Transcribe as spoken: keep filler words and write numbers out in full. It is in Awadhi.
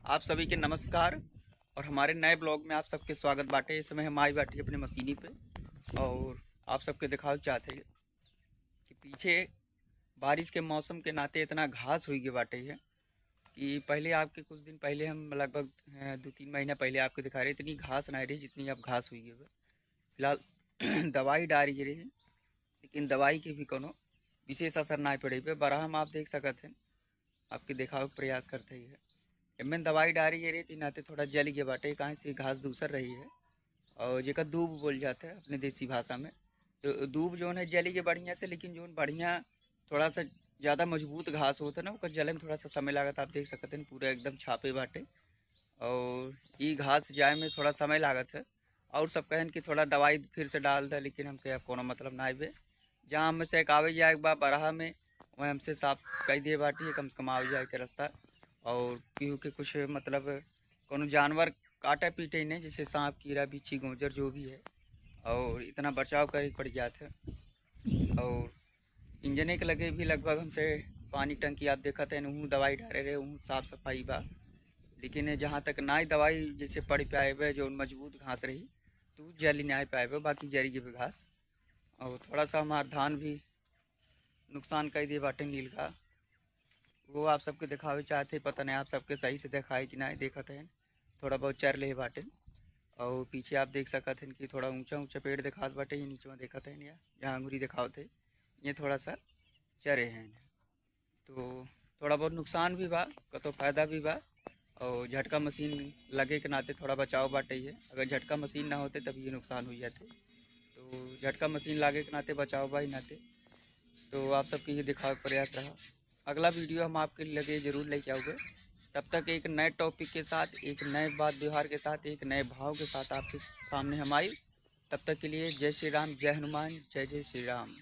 आप सभी के नमस्कार और हमारे नए ब्लॉग में आप सबके स्वागत बाटे। इस समय हम आई बाटी अपने मशीनी पे और आप सबके दिखावे चाहते हैं कि पीछे बारिश के मौसम के नाते इतना घास हुई गए बाटे है कि पहले आपके कुछ दिन पहले हम लगभग, अ, दो तीन महीना पहले आपके दिखा रहे, इतनी घास ना रही जितनी अब घास हुई गई है। फिलहाल दवाई डारी गई रही, लेकिन दवाई के भी कोनो विशेष असर ना पड़े पे। बरहा में आप देख सकत हैं, आपके देखावे के प्रयास करते ही है। एमन दवाई डारी गई रही, नाते थोड़ा जल गए बाटे, काहे से घास दूसर रही है और जेकर दूब बोल जाता है अपने देसी भाषा में। तो दूब जौन है जली के बढ़िया से, लेकिन जौन बढ़िया थोड़ा सा ज़्यादा मजबूत घास होता है ना, ओकर जले में थोड़ा सा समय लागत। आप देख सकते हैं पूरा एकदम छापे बाटे और ई घास जाए में थोड़ा समय लागत है। और सब कहन कि थोड़ा दवाई फिर से डाल दे, लेकिन हमके अब कोनो मतलब ना आइबे। जहाँ हम से एक आवे जाए एक बार बरहा में, वह हमसे साफ कई दिए बाटी है, कम से कम आवे जाए के रास्ता। और केहू के कुछ मतलब कोनो जानवर काटे पीटे ही नहीं, जैसे सांप, कीड़ा, बिच्छी, गोजर जो भी है, और इतना बचाव करे के पड़ जात है। और इंजने के लगे भी लगभग हमसे पानी टंकी आप देखत हैं, उहूँ दवाई डारे रहे, उहूँ साफ सफाई बा। लेकिन जहाँ तक ना ही दवाई जैसे पड़ पाए बे, जो मजबूत घास रही, तो उ जली ना पाए बे, बाकी जरी के भी घास। और थोड़ा सा हमार धान भी नुकसान कर दिए बाटे नीलगाय, वो आप सबके दिखावे चाहते हैं। पता नहीं आप सबके सही से दिखाए कि नहीं, देखत हैं थोड़ा बहुत चर ले बाटे। और पीछे आप देख सकत हैं कि थोड़ा ऊंचा ऊंचा पेड़ दिखात बाटे, ये नीचे देखत हैं या जहाँ अंगुरी दिखावत है, ये थोड़ा सा चरे हैं। तो थोड़ा बहुत नुकसान भी बा, कतो फायदा भी बा। और झटका मशीन लगे के नाते थोड़ा बचाव बाटे है, अगर झटका मशीन ना होते तब ये नुकसान हो जाते। तो झटका मशीन लागे के नाते बचाव बा ही नाते। तो आप सबके ये दिखावे के प्रयास रहा। अगला वीडियो हम आपके लगे जरूर लेके आओगे। तब तक एक नए टॉपिक के साथ, एक नए बात व्यवहार के साथ, एक नए भाव के साथ आपके सामने हम आई। तब तक के लिए जय श्री राम, जय हनुमान, जय जय श्री राम।